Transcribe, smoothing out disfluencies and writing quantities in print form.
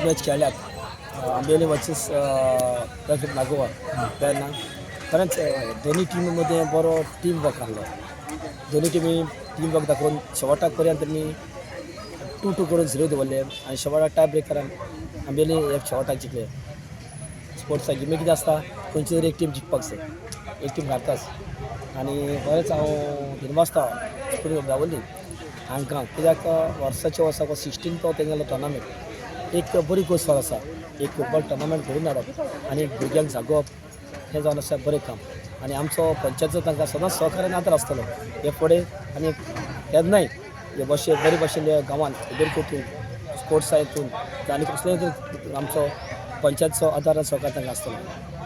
Match खेळ्ळ्यात, Ambelim versus Nagoa तेन्ना खरेंच दोनी टिमी मदीं बरो टीम वर्क आहलो. दोनी टिमी टीम वर्क दाखोवन शेवटाक पर्यंत आमी 2-2 करून 0 दवरले आनी शेवटाक टाय ब्रेकरान आंबेली हे शेवटाक जिखले. स्पोर्ट्सा गेमी कितें आसता, खंयची तरी एक टीम जिखपाक जाय, एक टीम हारताच. आनी बरेंच हांव दिनवासता स्कूल दावोली हांकां, कित्याक वर्साच्या वर्साक 16 तो तेंगेलो टोर्नामेंट. एक बरी गोश्ट आसा, एक फुटबॉल टोर्नामेंट घडोवन हाडप आनी एक भुरग्यांक जागोवप हें जावन आसा बरें काम. आनी आमचो पंचायतीचो तांकां सदांच सहकार्य आदार आसतलो हे फुडें आनी केन्नाय हे बशे बरे भशेन गांवांत उदरगतीन, स्पोर्ट्सा हितून आनी कसलेय हितून आमचो पंचायतचो आदार आनी सहकार तांकां आसतलो.